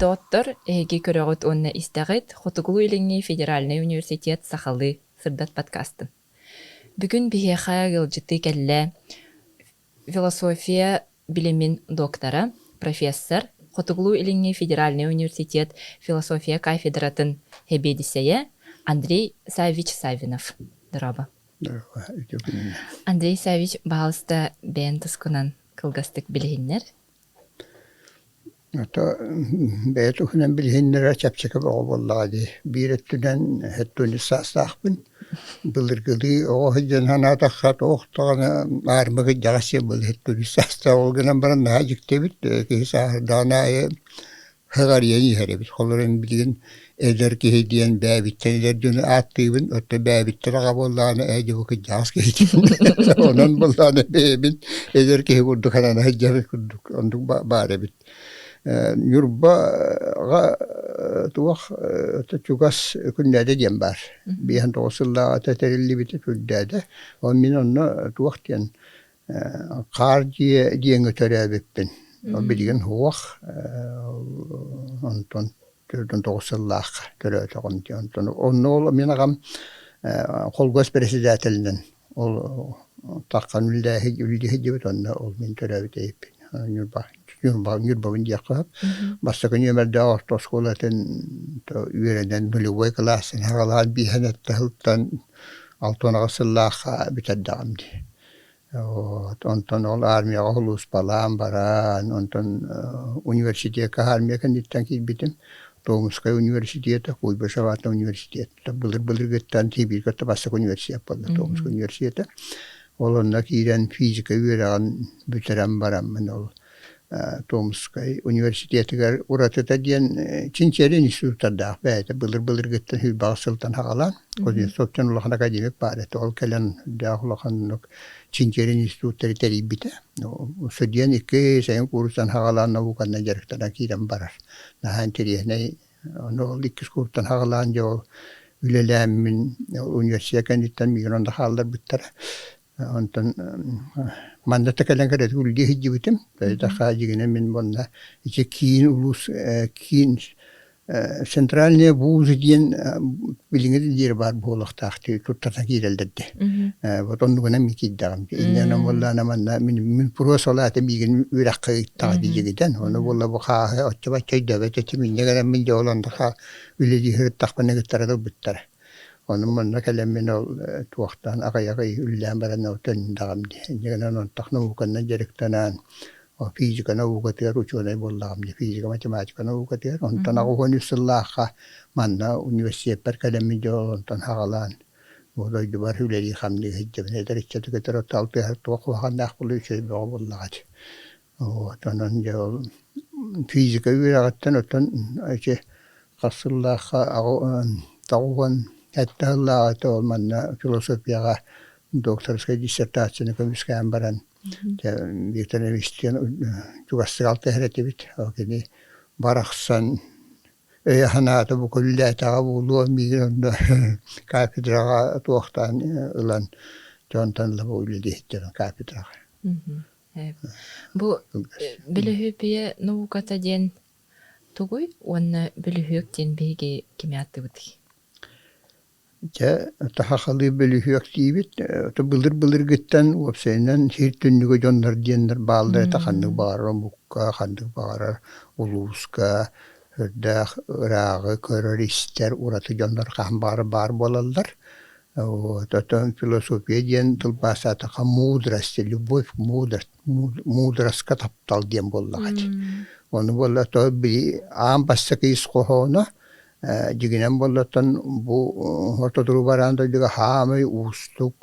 доҕоттор, эһиги көрөҕүт уонна истэҕит Хотугулуу-Илиҥҥи федеральнай университет сахалыы сырдат подкастын. Бүгүн биһиэхэ ыалдьыттыы кэллэ философия билимин доктора, профессор, Хотугулуу-Илиҥҥи федеральнай университет философия кафедратын сэбиэдиссэйэ Андрей Саввич Саввинов. Дорообо. Андрей Саввич, баһаалыста бэйэн тускунан кылгастык билиһиннэр. Ото бэйэ туһунан билиһиннэрэр чэпчэки бөҕө буоллаҕа дии. Биир өттүнэн сэттиэнньис саастаахпын. Былыргылыы оҕо сылдьан санаатахха туох даҕаны аармык ыйдаҕас сиэн былыр сэттиэнньис саастаах ол гынан баран наһаа дьикти эбит. Киһи сааһырдаҕын аайы Сыҕарыйан иһэр эбит. Холобур, билигин эдэр киһи диэн бээбиттэн эдэр дьону ааттыыбын, оттон бээбиттэн аҕа буоллаҕына ээ дьэ бу кырдьаҕас киһи Онон буоллаҕына бэйэбин эдэр киһи курдук санана сылдьар курдук оннук баар эбит. Ньурбаҕа туох чугас Күннээдэ диэн баар. 59 сыллааҕыта тэриллибитэ Күннээдэ. Ол мин онно туох диэн Хаар дьиэ диэҥҥэ төрөөбүппүн. Билигин суох. Онтон 49 сыллаахха төрөөтөҕүм дии. Онтон онно ол мин аҕам холкуос председателинэн ол таххан үлэлии сылдьыбыт онно ол мин төрөөбүт эбиппин. Ньурба Ньурба Ньурбабын диэххэ сөп. Бастакы нүөмэрдээх орто оскуолатын үөрэнэн нулевой кылаастан саҕалаан биэһэн эртэ сылтан 68 сыллаахха бүтэрдэҕим дии. Вот, онтон ол армияҕа сулууспалаан баран, онтон университекка армия кэнниттэн киирбитим. Томскай университета, Куйбышев аатынан университет. Былыр-былыргыттан Сибииргэ бастакы университет буолла, Томскай университета. Ол онно киирэн физика үөрэҕин бүтэрэн бараммын ол Томскай университетыгар уратыта диэн чинчийэр институттардаах бэйэтэ былыр-былыргыттан сүүрбэҕэ сылтан саҕалаан Кузнецов диэн улахан академик баар этэ. Ол кэлэн дээх улаханнык чинчийэр институттары тэрийбитэ. Судьян икки сайын курстан саҕалаан науканан дьарыктанан киирэн барар. Наһаа интэриэһинэй. Ону ол иккис курстан саҕалаан дьэ ол үлэлээммин университет кэнниттэн миигин онно хаалларбыттара. Онтон манна да кэлэн кэлэ үлэлии сылдьыбытым. Хайдах дьиҥинэн мин уонна ити киин улуус киин центральные вузы диэн билиҥҥи да диэри баар буолуохтаах туттарсан киирэллэр дии. Вот оннугунан мин киирдэҕим. Инньэ буоллаҕына манна мин мин просто ол аата миигин үөрэххэ ыыттаҕа диигитэн. Ону буолла бу хааһы оччо-бачча өйдөөбөт этим. Инньэ гынан мин дьэ ол онно үлэлии сырыттахпына ыҥыттара ылбыттара. Ону манна кэлэммин ол туохтаан аҕыйах ый үлэлээн баран ол төннүндэҕим дии. Инньэ гынан онтох науканан дьарыктанан физика наукатыгар учуонай буоллаҕым дии, физика, математика наукатыгар. Онтон 83 сыллаахха манна университеппэр кэлэммин дьэ ол онтон саҕалаан бу дойдубар үлэлии-хамныы сылдьабын. Эдэр ыччаты кытары алтыһар туох куһаҕаннаах буолуой үчүгэй бөҕө буоллаҕа дии. Вот онон дьэ ол физика үөрэҕиттэн оттон ити хас сыллаахха 97 сыллааҕыта ол манна философияҕа докторскай диссертацияны көмүскээн баран дьэ Виктор Ильичтиин чугастык алтыһар этибит. Ол кини барахсан өйө-санаата бу күллээтэҕэ буолуо миигин онно кафедраҕа туохтаан ылан дьонтон ыла бу үлэлиэхтэрин кафедраҕа. Бу бөлөһүөпүйэ науката диэн тугуй уонна бөлүһүөк диэн биһиги кими ааттыыбытый? Дьэ, сахалыы бөлүһүөк диибит. Былыр-былыргыттан уопсайынан сир түннүгэ дьоннор диэннэр бааллар этэ ханнык баҕарар омукка, ханнык баҕарар улууска үрдээх ырааҕы көрөр-истэр ураты дьоннор хаһан баҕарар баар буолаллар. Вот, оттон философия диэн тылбаастаатахха мудрость, любовь мудрость, мудроска таптал диэн буоллаҕа ити. Ону буолла то били аан бастакы ис хоһооно дьигинэн буоллаттан бу ортотуруу бараан дойдуга хаамай уустук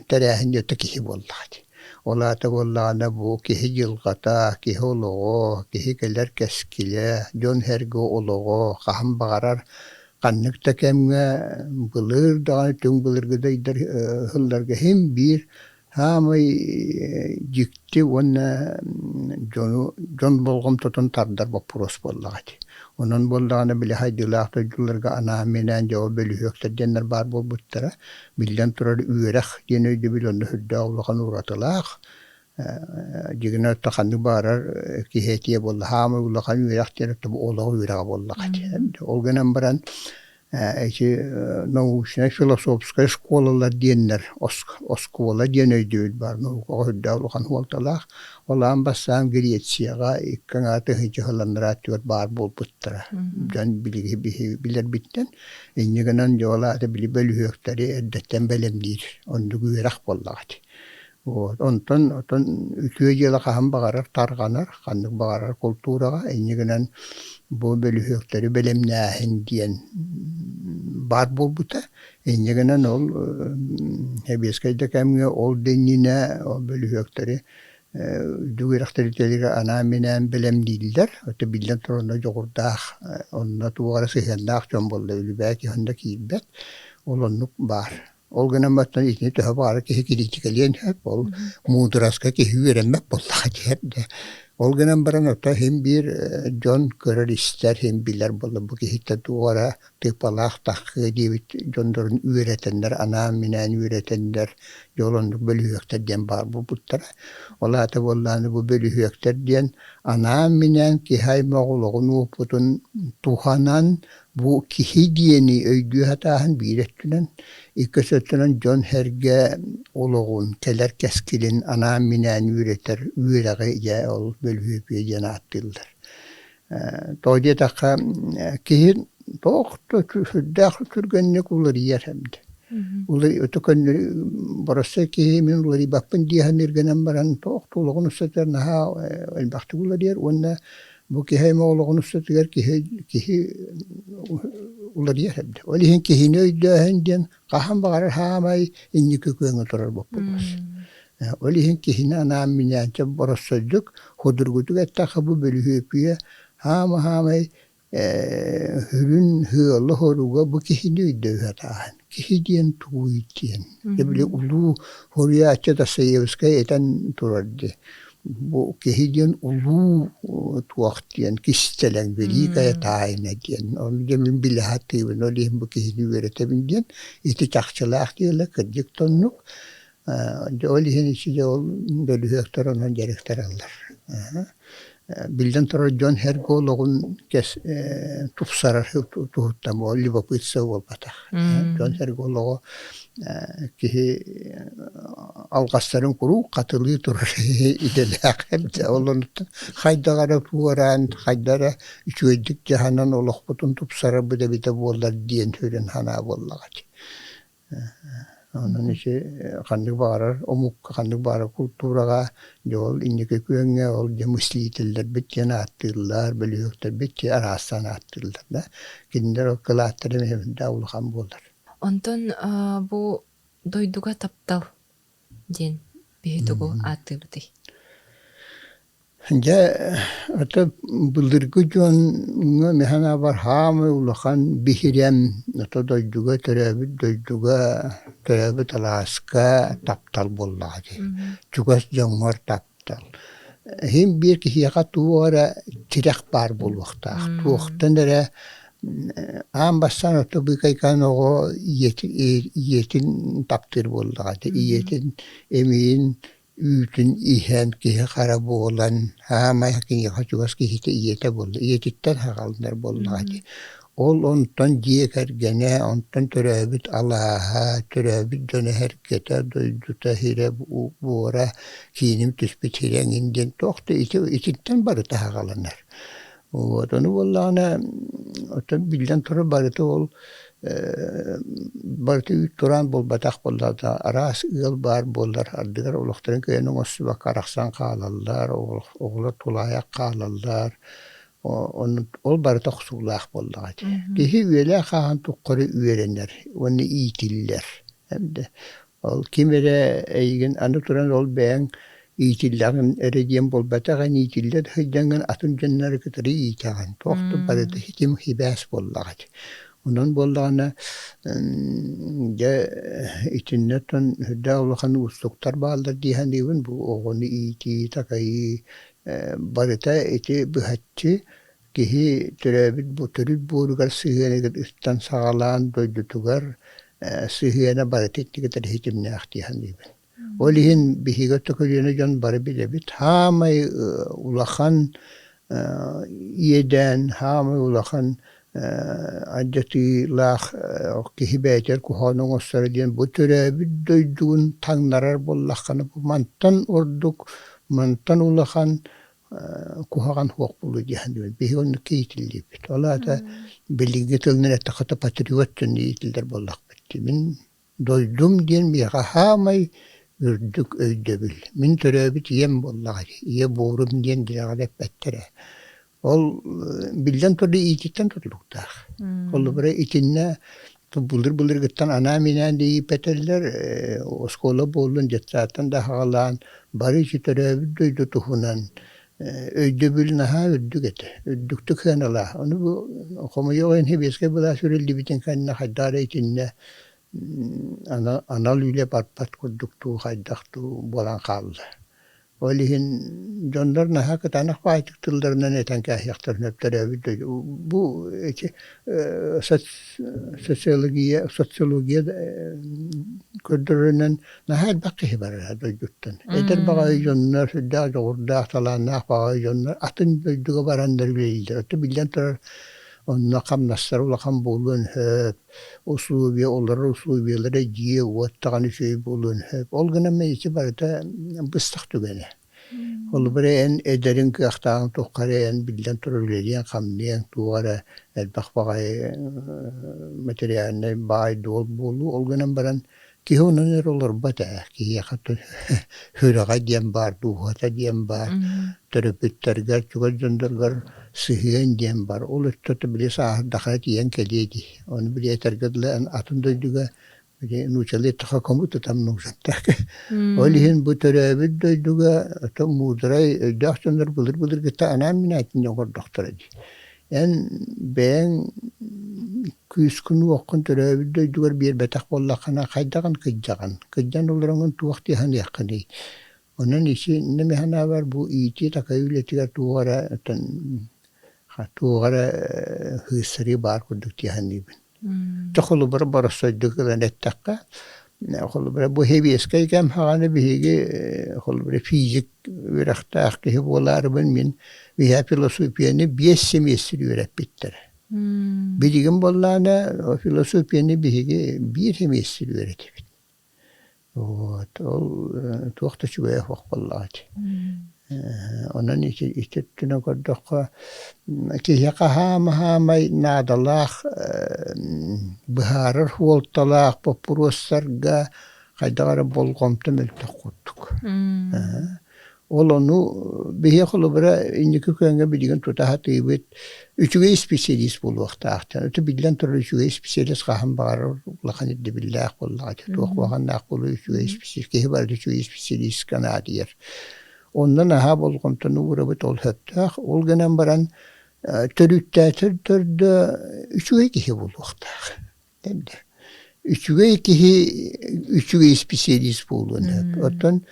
тэрээһин диэттэ киһи буоллаҕа ити. Ол аата буоллаҕына бу киһи дьылҕата, киһи олоҕо, киһи кэлэр кэскилэ, дьон-сэргэ олоҕо хаһан баҕарар Ханнык да кэмҥэ былыр даҕаны түҥ былыргы да ыйдар ыһылларга иһин биир саамай дьикти уонна дьону дьон болҕомтотун тардар боппуруос буоллаҕа ити. Онон буоллаҕына били хайдыылаах дойдуларга анаан-минээн дьэ ол бөлүһүөктэр диэннэр баар буолбуттара. Биллэн турар үөрэх диэн өйдөбүл онно сүрдээх улахан уратылаах. Дьигинэ отто ханнык баарар киһи этиэ буолла хаамай улахан үөрэх диэн отто бу олоҕу үөрэҕэ буоллаҕа дии. Ол гынан баран эти научнай философскай школалар диэннэр оскуола диэн өйдөбүл баар наукаҕа үрдээх улахан суолталаах. Ол аан бастаан Грецияҕа икки аҥаар тыһыынча сылланнараа өттүгэр баар буолбуттара. Дьон билиги билэрбиттэн инньэ гынан дьэ ол аата били бөлүһүөктэри эрдэттэн бэлэмниир оннук үөрэх буоллаҕа ити. Вот. Онтон отон үтүө дьыала хаһан баҕарар тарҕанар, ханнык баҕарар култуураҕа. Инньэ гынан бу бөлүһүөктэри бэлэмнээһин диэн баар буолбута. Инньэ гынан ол сэбиэскэй да кэмҥэ ол да иннинэ ол бөлүһүөктэри үрдүк үөрэх тэрилтэлэригэр анаан-минээн бэлэмнииллэр. Өтө биллэн турар онно дьоҕурдаах, онно туох эрэ сыһыаннаах дьон буолла, үлүбээй киһи онно киирбэт. Ол оннук баар. Ол гынан баран итини төһө баҕарар киһи кириитикэлиэн сөп, ол муудараска киһи үөрэммэт буоллаҕа дии да. Ол гынан баран ото иһин биир дьон көрөр-истэр, иһин билэр буолла бу киһиттэн туох эрэ тыыппалаах таххыа диэбит дьоннорун үөрэтэннэр, анаан-минээн үөрэтэннэр, дьэ ол оннук бөлүһүөктэр диэн баар буолбуттара. Ол аата буоллаҕына бу бөлүһүөктэр диэн анаан-минээн киһи аймах олоҕун уопутун туһанан Бу киһи диэни өйдүү сатааһын биир өттүнэн, иккис өттүнэн дьон-сэргэ олоҕун, кэлэр кэскилин анаан-минээн үөрэтэр үөрэҕи дьэ ол бөлүһүөпүйэ диэн ааттыыллар. Тоҕо диэтэххэ, киһи туох да сүрдээх түргэнник уларыйар эбит. Ото көннөрү боростуой киһи мин уларыйбаппын дии саныыргынан баран туох да олоҕун устатыгар наһаа элбэхтик уларыйар уонна Бу киһи аймах олоҕун устатыгар киһи киһи уларыйар эбит. Ол иһин киһини өйдөөһүн диэн хаһан баҕарар хаамай инники күөҥҥэ турар боппуруос. Ол иһин киһини анаан минээнчэ бороссойдук судургутук эттэххэ бу бөлүһүөпүйэ хаама-хаамай сүрүн сыала-соруга бу киһини өйдөһө сатааһын. Киһи диэн тугуй диэн. Дьэ били улуу суруйааччы Достоевскай этэн турар дии. Бу киһи диэн улуу туох диэн кистэлэҥ, великая тайна диэн. Ону дьэ мин билэ сатыыбын, ол иһин бу киһини үөрэтэбин диэн ити чахчылаах диэлэ кырдьык да оннук. Дьэ ол иһин ичи дьэ ол бөлүһүөктэр онон дьарыктараллар. Биллэн турар дьон эргэ олоҕун кэс тупсарар туһуттан буол любопытство буолбатах. Дьон эргэ олоҕо киһи алҕастарын куруук хатылыы турар идэлээх эбит. Ол онтон хайдах эрэ туораан, хайдах эрэ үчүгэйдик дьаһанан олохпутун тупсарарбыт эбитэ буоллар диэн сүрүн санаа буоллаҕа дии. Онон ити ханнык баҕарар омукка, ханнык баҕарар култуураҕа дьэ ол инники күөҥҥэ ол дьэ мыслителлэрбит диэн ааттыыллар, бөлүһүөктэрбит диэн араастаан ааттыыллар да. Кинилэр ол кылааттара эмиэ сүрдээх улахан буолар. Онтон бу дойдуга таптал диэн биһи тугу ааттыыбытый? Дьэ, ото былыргы дьоҥҥо мин санаабар саамай улахан биһирэм ото дойдуга төрөөбүт дойдуга, төрөөбүт алааска таптал буоллаҕа дии. Чугас дьоҥҥор таптал. Иһин биир киһиэхэ туох эрэ тирэх баар буолуохтаах. Туохтан эрэ аан бастаан ото быыкайкаан оҕо ийэтин ийэтин таптыыр буоллаҕа дии. Ийэтин эмиийин үүтүн иһэн киһи-хара буолан, хаамай киниэхэ чугас киһитэ ийэтэ буолла, ийэтиттэн аҕалынар буоллаҕа дии. Ол онтон дьиэ кэргэнэ, онтон төрөөбүт алааһа, төрөөбүт дьоно-сэргэтэ, дойдута, сирэ, буора, кииним түспүт сирэ эҥин диэн туох да ити итинтэн барыта аҕаланар. Вот ону буоллаҕына, оттон биллэн турар барыта ол барыта үүт тураан буолбатах буоллаҕына араас ыал баар буоллар ардыгар олохторун кыайан оҥостубакка арахсан хаалаллар, оҕолор тулаайах хаалаллар. Ол барыта охсуулаах буоллаҕа ити. Киһи үйэлээх ааһан туххары үөрэнэр уонна иитиллэр. Ол ким эрэ эйигин аны туран ол бэйэҥ иитиллэҕин эрэ диэн буолбатах, эн иитиллэ да сылдьаҥҥын атын дьоннору кытары иитэҕин. Туох да барыта ситим сибээс буоллаҕа ити. Онон буоллаҕына дьэ итиннэ оттон сүрдээх улахан уустуктар бааллар дии саныыбын. Бу оҕону иитии, такайыы барыта ити быһаччы киһи төрөөбүт бу төрүт буоругар сыһыаныгар ыстан саҕалаан дойдутугар сыһыана барыта иккитэ ситимнээх дии саныыбын. Ол иһин биһиги өттө көлүөнэ дьон бары билэбит. Хаамай улахан иэдээн, хаамай улахан алдьатыылаах киһи бэйэтигэр куһаҕан оҥосторо диэн бу төрөөбүт дойдугун таҥнарар буоллаххына бу мантан ордук, мантан улахан куһаҕан суох буолуо диэн биһиги оннук иитиллибит. Ол аата билиҥҥи тылынан эттэххэ патриот дьон иитиллэр буоллахпыт. Мин дойдум диэн миэхэ саамай үрдүк өйдөбүл. Мин төрөөбүт ийэм буоллаҕа дии. Ийэ буорум диэн дэлэҕэ да эппэттэр ээ. Ол биллэн турар иититтэн тутулуктаах. Холобура итиннэ былыр-былыргыттан анаан-минээн да ииппэтэллэр, оскуола буоллун, детсадтан да аҕалаан бары ити төрөөбүт дойду туһунан өйдөбүл наһаа үрдүк этэ, үрдүктүк сыаналаах. Ону бу хомойуох иһин сэбиэскэй былаас үрүллүбүтүн кэннэ хайдах эрэ итиннэ анал үлэ барбат курдук дуу, хайдах дуу буолан хаалла. Ол иһин дьоннор наһаа кытаанах баайтык тылларынан этэн кээһиэхтэрин сөп төрөөбүт дойду. Бу ити социология, социология көрдөрөрүнэн наһаа элбэх киһи барар дойдуттан. Эдэр баҕайы дьоннор, сүрдээх дьоҕурдаах, талааннаах баҕайы дьоннор атын дойдуга бараннар үлэлииллэр. Оттон биллэн турар, онно хамнастара улахан буолуон сөп, условия, олорор условиялара дьиэ-уот даҕаны үчүгэй буолуон сөп. Ол гынан ити барыта быстах түгэнэ. Холобура, эн эдэриҥ кыахтааҕыҥ тухары эн биллэн турар үлэлиэҥ-хамныаҥ, туох эрэ элбэх баҕайы материальнай баай-дуол буолуу. Ол гынан баран киһи онон эрэ олорбот ээ. Киһиэхэ сүрэҕэ диэн баар, дууһата диэн баар, төрөппүттэргэр, чугас дьонноргор сыһыан диэн баар. Ол өттө били сааһырдахына тиийэн кэлиэ дии. Ону били этэргэ дылы эн атын дойдуга били нуучалыы эттэххэ кому-то там нужен так. Ол иһин бу төрөөбүт дойдуга ото муударай өйдөөх дьоннор былыр-былыргыта анаан-минээтин оҥордохторо дии. Эн бэйэҥ күүскүн-уоххун төрөөбүт дойдугар биэрбэтэх буоллаххына хайдаҕын кыдьаҕын? Кыдьан олороҥҥун туох дии саныаххыный? Онон итиннэ мин санаабар бу иитии-такайыы үлэтигэр туох эрэ оттон туох эрэ сыыстарыы баар курдук дии саныыбын. Дьэ холобура боростуойдук ылан эттэххэ, холобура бу сэбиэскэй кэм саҕана биһиги холобура физик үөрэхтээх киһи буолаарыбын мин биһиэхэ философияны биэс семестр үөрэппиттэрэ. Билигин буоллаҕына философияны биһиги биир семестр үөрэтэбит. Вот ол туох да үчүгэйэ суох буоллаҕа ити. Онон ити ити өттүнэн көрдөххө киһиэхэ хаама-хаамай наадалаах быһаарар суолталаах боппуруостарга хайдах эрэ болҕомто мөлтөх курдук. Ол ону биһиэхэ холобура инники күөҥҥэ билигин тута сатыыбыт үчүгэй исписэлиис буолуохтаахтар. Ити биллэн турар үчүгэй исписэлиис хаһан баҕарар улахан ирдэбиллээх буоллаҕа ити туох куһаҕаннаах буолуо үчүгэй исписэлиис киһи барыта үчүгэй исписэлиискэ наадыйар. Онно наһаа болҕомтону уурабыт ол сөптөөх. Ол гынан баран төрүттээтэр төрдө үчүгэй киһи буолуохтаах. Үчүгэй киһи үчүгэй исписэлиис буолуон сөп. Оттон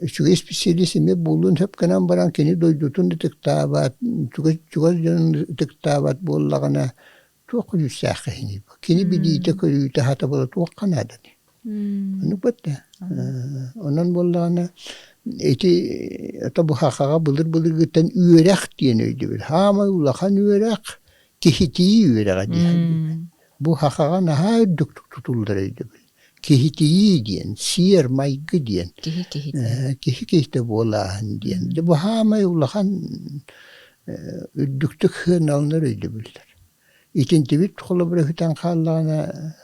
үчүгэй исписэлиис эмиэ буолуон сөп гынан баран кини дойдутун ытыктаабат, чугас чугас дьонун ытыктаабат буоллаҕына туох көдьүүстээх киһиний бу? Кини билиитэ-көрүүтэ сатабыла туохха нааданый? Оннук бытта. Онон буоллаҕына ити ото бу сахаҕа былыр-былыргыттан үөрэх диэн өйдөбүл. Саамай улахан үөрэх Киһитийии үөрэҕэ диэххэ Бу сахаҕа наһаа үрдүктүк тутуллар өйдөбүл. Киһитийии диэн, сиэр-майгы диэн, Киһи киһитэ. киһи киһитэ буолааһын диэн. Дьэ бу саамай улахан үрдүктүк сыаналанар өйдөбүллэр. Итинтибит холобура сүтэн хааллаҕына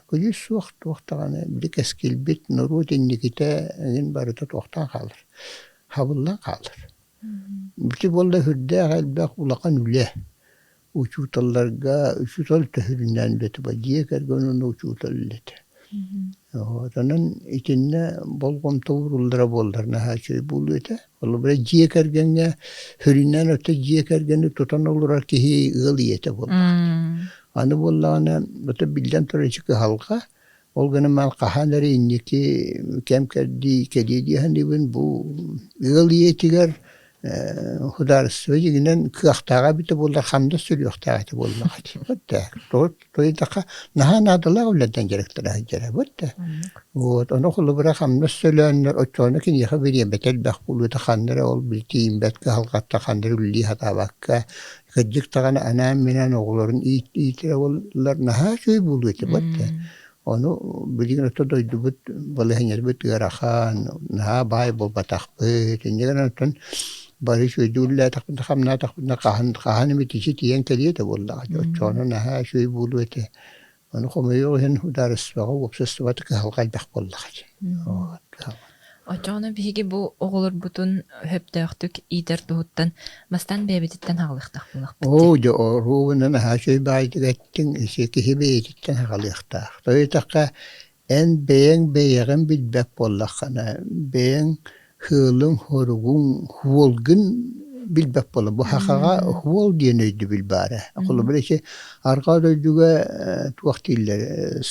көдьүүс суох туох даҕаны били кэскилбит норуот инникитэ эҥин барыта туохтан хаалар, хабыллан хаалар. Ити буолла сүрдээх элбэх улахан үлэ. Учууталларга учуутал төһүрүнэн үлэтэ дьиэ кэргэн уонна учуутал үлэтэ. Онон итиннэ болҕомто ууруллара буоллар наһаа үчүгэй буолуо этэ. Холобура дьиэ кэргэҥҥэ сүрүннээн өттө дьиэ кэргэни тутан олорор киһи ыал ийэтэ буоллаҕа. Аны буоллаҕына ото биллэн турар ити кыһалҕа ол гынан баран хаһан эрэ инники кэм кэрдии кэлиэ дии саныыбын бу ыал ийэтигэр. Судаарыстыба дьиҥинэн кыахтааҕа эбитэ буоллар хамнас сүрүөхтээх этэ буоллаҕа дии. Тоҕо наһаа наадалаах үлэнэн дьарыктана сылдьара буолла. Вот ону холобура хамнас төлөөннөр оччоҕуна киниэхэ бириэмэтэ элбэх буолуута ханна эрэ ол били тиийиммэт кыһалҕатта ханна эрэ үлэлии сатаабакка кырдьык даҕаны анаан-минээн оҕолорун иитэрэ буоллар наһаа үчүгэй буолуо этэ буолла. Ону билигин ото дойдубут балаһыанньабыт ыарахан, наһаа баай буолбатахпыт. Инньэ гынан оттон бары үчүгэйдик үлэлээтэхпитинэ, хамнаатахпытына хаһан хаһан эмит ичи тиийэн кэлиэ этэ буоллаҕа. Оччоҕуна наһаа үчүгэй буолуо этэ. Ону хомойуох иһин судаарыстыбаҕа, уопсастыбата кыһалҕа элбэх буоллаҕа дии. Оччоҕуна биһиги бу оҕолорбутун сөптөөхтүк иитэр туһуттан бастаан бэйэбититтэн аҕалыахтаах буоллахпыт дии. Оо, дьэ, оруобуна наһаа үчүгэй баайдык эттиҥ, ити киһи бэйэтиттэн аҕалыахтаах. Тоҕо диэтэххэ, эн бэйэҥ бэйэҕин билбэт буоллаххына, бэйэҥ сыалыҥ-соругуҥ, суолгун билбэт буолла. Бу сахаҕа суол диэн өйдөбүл баара. Холобура, ити арҕаа дойдуга туох дииллэр,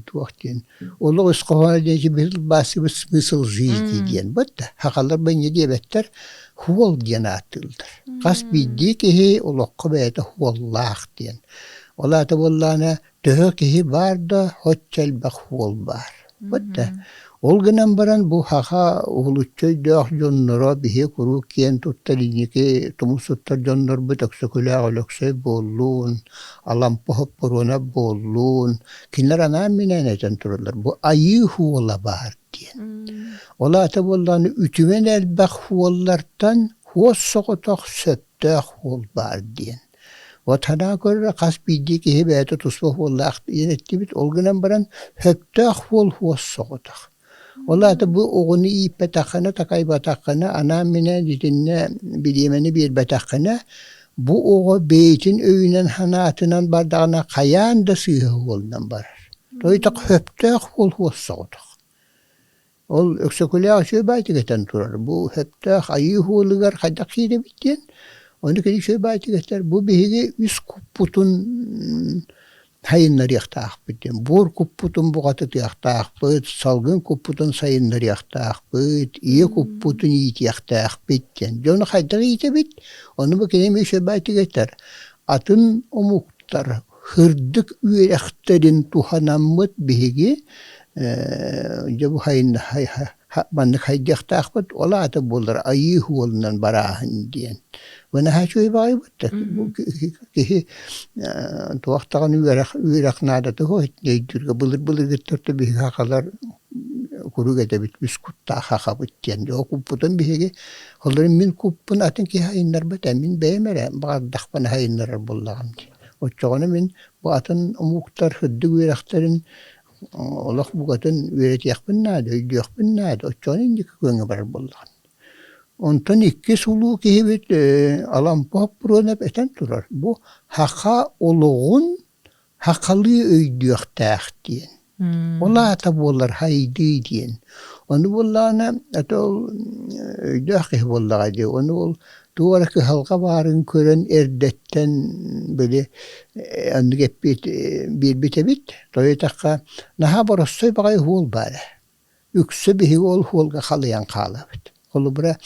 туох диэн Олох ис хоһооно диэн баасыбыт смысл жизни диэн бытта. Сахалар бу инньэ диэбэттэр, хуол диэн ааттыыллар. Хас биирдии киһи олоххо бэйэтэ хуоллаах диэн. Ол аата буоллаҕына, төһө киһи баар да, соччо элбэх хуол баар. Бытта. Ол гынан баран бу саха уһулуччу өйдөөх дьонноро биһи куруук киэн туттар инники тумус туттар дьоннорбут Өксөкүлээх Өлөксөй буоллун, Алампа Хоппуруонап буоллун, Кинилэр анаан-минээн этэн тураллар, бу айыы хуола баар диэн. Ол аата буоллаҕына үтүмэн элбэх хуоллартан хуос соҕотох сөптөөх хуол баар диэн. Вот санаа көрөрө хас биирдии киһи бэйэтэ туспа хуоллаах диэн эттибит, ол гынан баран сөптөөх хуол хуос соҕотох. Ол аата бу оҕону ииппэтэххинэ, такайбатаххына, анаан-минээн итиннэ бириэмэни биэрбэтэххинэ, бу оҕо бэйэтин өйүнэн санаатынан бардаҕына хайаан да сыыһа уолунан барар. Тойтох сөптөөх уол хуос соҕотох. Ол Өксөкүлээх үчүгэй баайтык этэн турар. Бу сөптөөх айыы уолугар хайдах киирэбит диэн. Ону кини үчүгэй баайтык этэр. Бу биһиги үс куппутун сайыннарыахтаахпыт диэн буор куппутун буҕатытыахтаахпыт, салгын куппутун сайыннарыахтаахпыт, ийэ куппутун иитиэхтээхпит диэн. Дьону хайдах иитэбит? Ону бу кини эмиэ үчүгэйдик этэр. Атын омуктар сырдык үөрэхтэрин туһанаммыт биһиги дьэ бу маннык хайдыахтаахпыт, ол аата буолар айыы уолунан барааһын диэн. Бу наһаа үчүгэй баҕайыбыт да киһи туох даҕаны үөрэх үөрэх наадата суох өйдүүргэ былыр-былыргыттан биһиги сахалар куруук этэбит үс куттаах сахабыт диэн. Дьэ ол куппутун биһиги холобур мин куппун атын киһи айыннарбат ээ мин бэйэм эрэ баҕардахпына айыннарар буоллаҕым дии. Оччоҕуна мин бу атын омуктар сырдык үөрэхтэрин олох букатын үөрэтиэхпин наада, өйдүөхпүн наада, оччоҕуна инники күөҥҥэ барар буоллаҕым. Онтон иккис улуу киһибит Алампа Хоппуруонап этэн турар, бу саха олоҕун сахалыы өйдүөхтээх диэн. Ол аата буолар хайдыы диэн. Ону буоллаҕына, это ол өйдөөх киһи буоллаҕа дии, ону ол туох эрэ кыһалҕа баарын көрөн эрдэттэн били оннук эппиэт биэрбит эбит. Тоҕо диэтэххэ, наһаа боростуой баҕайы уол баар ээ. Үксэ биһиги ол уолга халыйан хаалабыт. Холобура,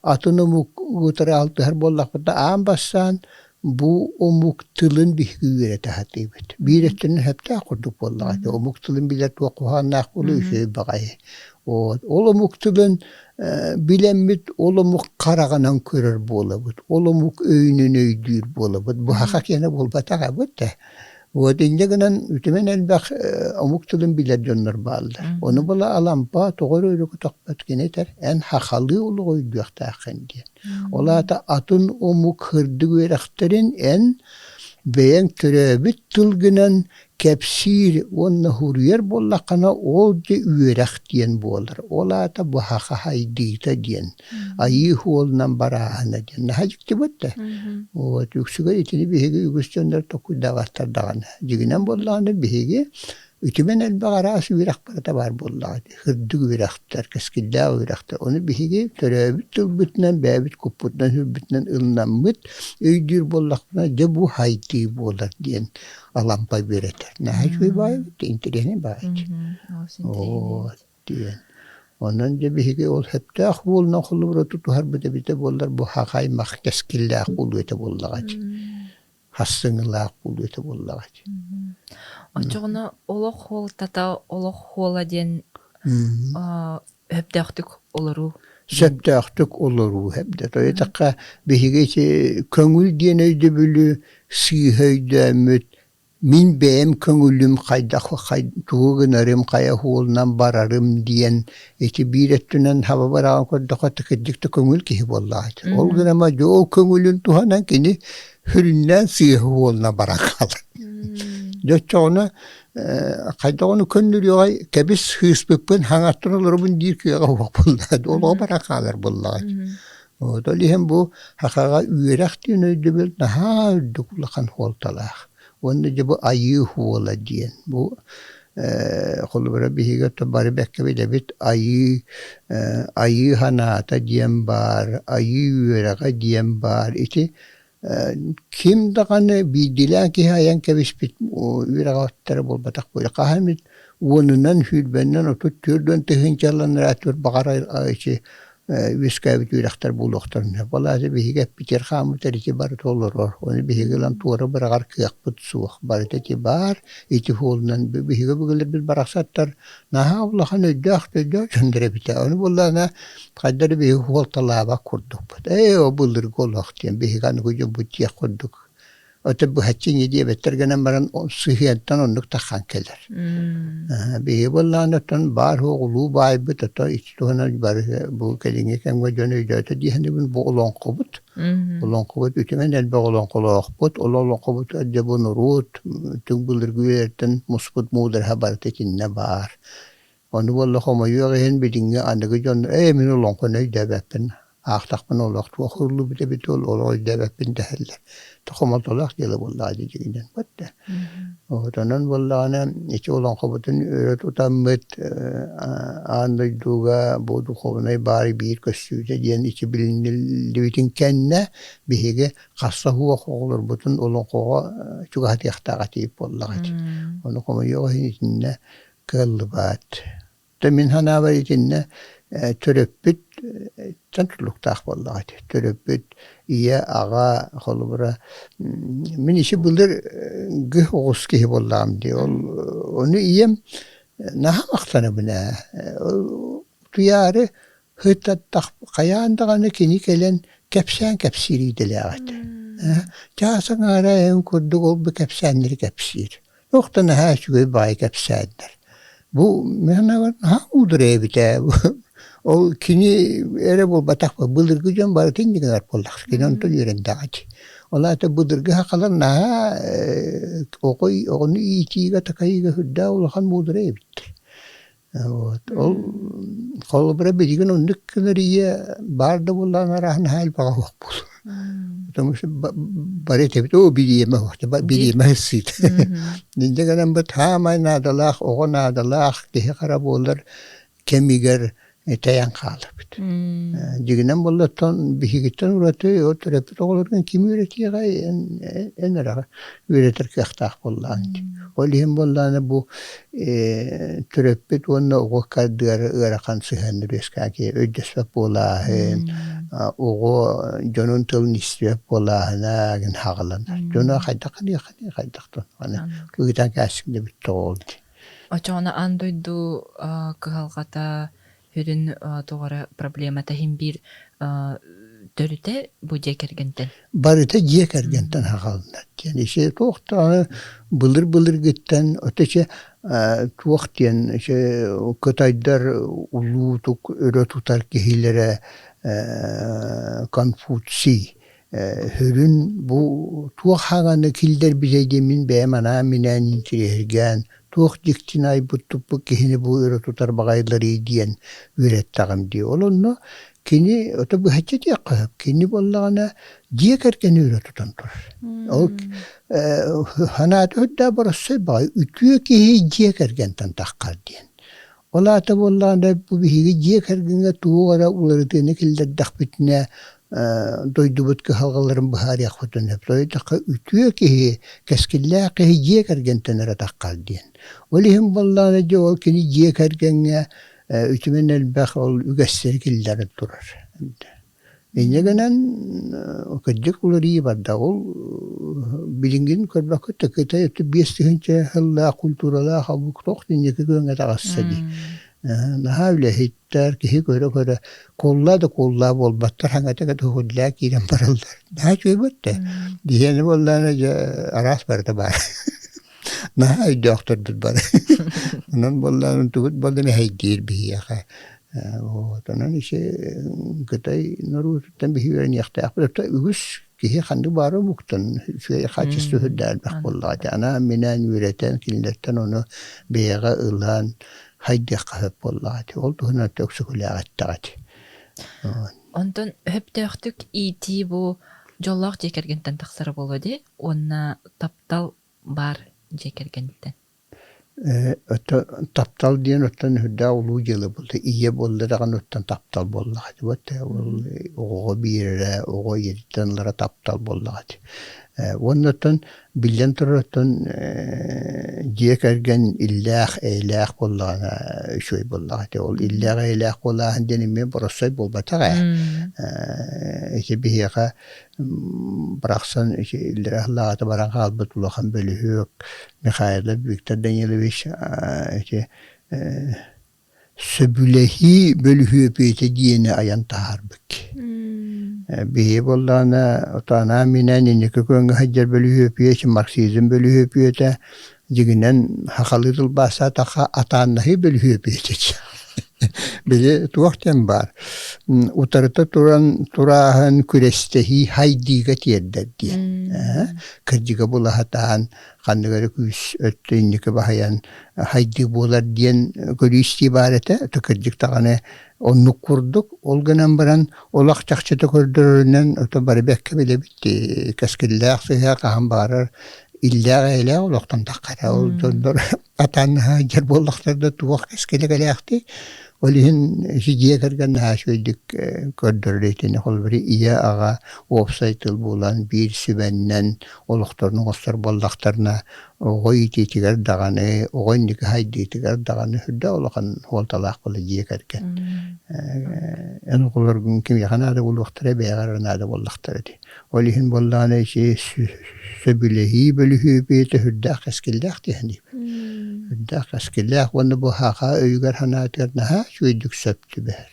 атын омук утары алтыһар буоллахпытына, аан бастаан бу омук тылын биһиги үөрэтэ сатыыбыт. Биир өттүнэн сөптөөх курдук буоллаҕа дии. Омук тылын билэр туох куһаҕаннаах буолуой, үчүгэй баҕайы. Вот. Ол омук тылын билэммит ол омук хараҕынан көрөр буолабыт, ол омук өйүнэн өйдүүр буолабыт. Бу саха киэнэ буолбатах эбит да. Вот инньэ гынан үтүмэн элбэх омук тылын билэр дьоннор бааллар. Ону була Алампа тоҕо эрэ өрө көтөхпөт кини этэр, эн сахалыы олоҕу өйдүөхтээххин диэн. Ол аата атын омук сырдык үөрэхтэрин эн бэйэҥ төрөөбүт тылгынан кэпсиир уонна суруйар буоллаххына, ол дьэ үөрэх диэн буолар. Ол аата бу саха сайдыыта диэн, айыы суолунан барааһына диэн. Наһаа дьиктибит да. Вот үксүгэр итини биһиги үгүс дьоннор толкуйдаабаттар даҕаны. Дьиҥинэн буоллаҕына биһиги үтүмэн элбэх араас үөрэх барыта баар буоллаҕа дии. Сырдык үөрэхтэр, кэскиллээх үөрэхтэр. Ону биһиги төрөөбүт тылбытынан, бэйэбит куппутунан-сүрбүтүнэн ылынаммыт өйдүүр буоллахпытына, дьэ бу хайдыы буолар диэн Алампа үөрэтэр. Наһаа үчүгэй баайбыт, интэриэһинэй баайыт. Олус интэриэһинэй. Диэн. Онон дьэ биһиги ол сөптөөх буолунан холобура тутуһарбыт эбитэ буоллар бу хахаймах кэскиллээх буолуо этэ буоллаҕа дии. Хассыҥылаах буолуо этэ буоллаҕа дии. Оччоҕуна олох хуолтата олох хуола диэн сөптөөхтүк олоруу Сөптөөхтүк олоруу хэбдэ. Тоҕо биһиги ити көҥүл диэн өйдөбүлү сыыһа өйдөөммүт Мин бэйэм көҥүлүм хайдах тугу гынарым, хайа уһуолунан барарым диэн ити биир өттүнэн хаба быраҕан көрдөххө кырдьык да көҥүл киһи буоллаҕа ити. Ол гынан дьэ ол көҥүлүн туһанан кини сүрүннээн сыыһа уһуолуна баран хаалар. Дьэ оччоҕуна хайдах ону көннөрүөҕэй кэбис сыыспыппын хаҥаттан олоробун диир кыаҕа суох буоллаҕа олоҕо баран хаалар буоллаҕа Ол иһин бу сахаҕа үөрэх диэн өйдөбүл наһаа үрдүк улахан суолталаах. Уонна дьэ бу айыы суола диэн. Бу холобура биһиги оттон бары бэккэ билэбит айыы айыы санаата диэн баар, айыы үөрэҕэ диэн баар. Ити ким даҕаны биирдиилээн киһи айан кэбиспит үөрэҕэ буолбатах буолуо. Хаһан эмит уонунан, сүүрбэннэн, 34 тыһыынчаланар баҕар ити үөскээбит үөрэхтэр буолуохтарын сөп. Ол аата биһиги эппитигэр хааммытар ити барыта олорор. Ону биһиги ылан туора быраҕар кыахпыт суох. Барыта ити баар, ити суолунан биһиги өбүгэлэрбит барахсаттар наһаа улахан өйдөөх өйдөөх дьоннор эбитэ. Ону буоллаҕына хайдах эрэ биһиги суолталаабат курдукпут. Ээ, ол былыргы олох диэн биһиги аныгы дьоммут диэх курдук Ото быһаччы инньэ диэбэттэр гынан баран сыһыантан оннук таххан кэлэр. Биһиги буоллаҕына оттон баар суох улуу баайбыт ото ити туһунан бары бу кэлиҥҥи кэмҥэ дьон өйдөөтө диэхинибин бу олоҥхобут. Олоҥхобут үтүмэн элбэх олоҥхолоохпут. Ол олоҥхобут дьэ бу норуот түҥ былыргы үйэлэртэн муспут муудараһа барыта итиннэ баар. Ону буолла хомойуох иһин билиҥҥи аныгы дьон ээ мин олоҥхону өйдөөбөппүн, аахтахпына олох туох уһуллубут эбит ол олох өйдөөбөппүн дэһэллэр. Хомолтолоох дьыала буоллаҕа дии дьиҥинэн бытта. Онон буоллаҕына ити олоҥхобутун өрө тутаммыт аан дойдуга бу духовнай баай биир көстүүтэ диэн ити билиниллибитин кэннэ биһиги хасса суох оҕолорбутун олоҥхоҕо чугаһатыахтаах этибит буоллаҕа ити. Ону хомойуох иһин итиннэ кыаллыбат. Дьэ мин санаабар итиннэ төрөппүт тутулуктаах буоллаҕа ити. Төрөппүт ийэ, аҕа холобура мин ити былыр гы оҕус киһи буоллаҕым дии. Ол ону ийэм наһаа махтанабын ээ. Утуйаары Ыыттаттах хайаан даҕаны кини кэлэн кэпсээн кэпсиир идэлээх этэ. Чаас аҥаара эҥин курдук ол-бу кэпсээннэри кэпсиир. Туох да наһаа үчүгэй баҕайы кэпсээннэр. Бу мин санаабар наһаа муударай эбит ээ. Ол кини эрэ буолбатах былыргы дьон барыта инньэ гынар буоллахтара. Кини онтон үөрэндэҕэ дии. Ол аата былыргы сахалар наһаа оҕо оҕону иитиигэ такайыыга сүрдээх улахан муударай эбиттэр. Вот. Ол холобура билигин оннук гынар ийэ баар да буоллаҕына арааһын наһаа элбэҕэ суох буолуо. Потому что бары этэбит оо бириэмэ суох бириэмэ сыт. Инньэ гынан быт хаамай наадалаах оҕо наадалаах киһи хара буолар кэмигэр тэйэн хаалабыт. Дьигинэн буоллаттан биһигиттэн ураты ол төрөппүт оҕолорун ким үөрэтиэҕэй эн эрэҕэ үөрэтэр кыахтаах буоллаҕыҥ дии. Ол иһин буоллаҕына бу төрөппүт уонна оҕо ыккардыгар ыарахан сыһыаннар үөскээн киһи өйдөспөт буолааһын, оҕо дьонун тылын истибэт буолааһына гин хаҕаланар. Дьоно хайдах гыныаххыный хайдах аны ыытан кээссиҥ да бүттэ ол дии. Оччоҕуна аан дойду кыһалҕата сүрүн туох эрэ проблемата иһин биир төрүтэ бу дьиэ кэргэнтэн. Барыта дьиэ кэргэнтэн аҕалынар диэн. Ити туох даҕаны былыр-былыргыттан отуча туох диэн ити кытайдар улуутук өрө тутар киһилэрэ Конфуций сүрүн бу туох хаҥаны киллэрбитэй диэн мин бэйэм анаан-минээн интириэһиргээн туох дьиктини айбыт туппут киһини бу өрө тутар баҕайыларый диэн үөрэттэҕим дии. Ол онно кини ото быһаччы диэххэ сөп. Кини буоллаҕына дьиэ кэргэни өрө тутан турар. Ол санаата үрдээх бороссой баҕайы үтүө киһи дьиэ кэргэнтэн таххар диэн. Ол аата буоллаҕына бу биһиги дьиэ кэргэҥҥэ туох эрэ уларытыыны киллэрдэхпитинэ дойдубут кыһалҕаларын быһаарыахпытын сөп. Тоҕо үтүө киһи, кэскиллээх киһи дьиэ кэргэнтэн эрэ таххар диэн. Ол иһин буоллаҕына дьэ ол кини дьиэ кэргэҥҥэ Үтүмэн элбэх ол үгэстэри киллэрэн турар. Инньэ гынан кырдьык уларыйыы барда. Ол билиҥҥин көрбөккө да Кытай өттө 5000 сыллаах культуралаах омук туох инники күөҥҥэ таҕысса дии. Наһаа үлэһиттэр, киһи көрө-көрө куллаа да куллаа буолбаттар, хаҥата туһуллаа киирэн бараллар. Наһаа үчүгэй буолта. Биһиэнэ буоллаҕына дьэ араас барыта баар. Наһаа өйдөөхтөрбүт бары. Онон буоллаҕына тугут буолла мэһэйдиир биһиэхэ. Вот онон ити Кытай норуотуттан биһи үөрэниэхтээхпит. Оттон үгүс киһи ханнык баара омуктан үчүгэй хаачыстыба үрдэ элбэх буоллаҕа ити. Анаан-минээн үөрэтэн, кинилэртэн ону бэйэҕэ ылан хайдыахха сөп буоллаҕа ити. Ол туһунан өксөкүлээх эттэҕэ ити. Онтон өптөөхтүк иитии бу дьоллоох дьиэ кэргэнтэн тахсара буолуо дии уонна таптал баар дьиэ кэргэниттэн. Оттон таптал диэн оттон үрдээх улуу дьыала буолла. Ийэ буолла даҕаны оттон таптал буоллаҕа ити. Вот ол оҕоҕо биэрэрэ, оҕо ийэтиттэн ылара таптал буоллаҕа ити. Уонна оттон биллэн турар оттон дьиэ кэргэн иллээх, эйэлээх буоллаҕына үчүгэй буоллаҕа ити. Ол иллээх, эйэлээх буолааһын диэн эмиэ боростуой буолбатах ээ. Ити биһиэхэ барахсан иллэрэ сыллааҕыта баран хаалбыт улахан бөлүһүөк Михайлов Виктор Данилович ити сөбүлэһии бөлүһүөпүйэтэ диэни айан таһаарбыт. Биһиги буоллаҕына отоанаан-минээн инники күөҥҥэ сылдьар бөлүһүөпүйэ ити марксизм бөлүһүөпүйэтэ дьиҥинэн сахалыы тылбаастаатахха атааннаһыы бөлүһүөпүйэтэ Били туох диэн баар, утарыта туран турааһын күрэстэһии хайдыыга тиэрдэр диэн. Кырдьыга булаһатаан, ханнык эрэ күүс өттө инники баһыйан хайдыы буолар диэн көрүү-истии баар этэ. Ото кырдьык даҕаны оннук курдук. Ол гынан баран олох чахчыта көрдөрөрүнэн ото бары бэккэ билэбит кэскиллээх сыһыа хаһан баҕарар иллээх-эйэлээх олохтон таххара. Ол дьоннор атааннаһа сылдьар буоллахтар да туох кэскилэ кэлээхтий. Ол иһин ити дьиэ кэргэн наһаа үчүгэйдик көрдөрөр итини холобур ийэ-аҕа уопсай тыл буолан биир сүбэннэн олохторун оҥостор буоллахтарына оҕо иитиитигэр даҕаны, оҕо инники сайдыытыгар даҕаны сүрдээх улахан суолталаах буолар дьиэ кэргэн. Эн оҕолоргун кимиэхэ наада буолуохтара, бэйэҕэр эрэ наада буоллахтара дии. Ол иһин буоллаҕына ити сөбүлэһии бөлүһүөпүйэтэ сүрдээх кэскиллээх диэххиний. Сүрдээх кэскиллээх уонна бу саха өйүгэр-санаатыгар наһаа үчүгэйдик сөп түбэһэр.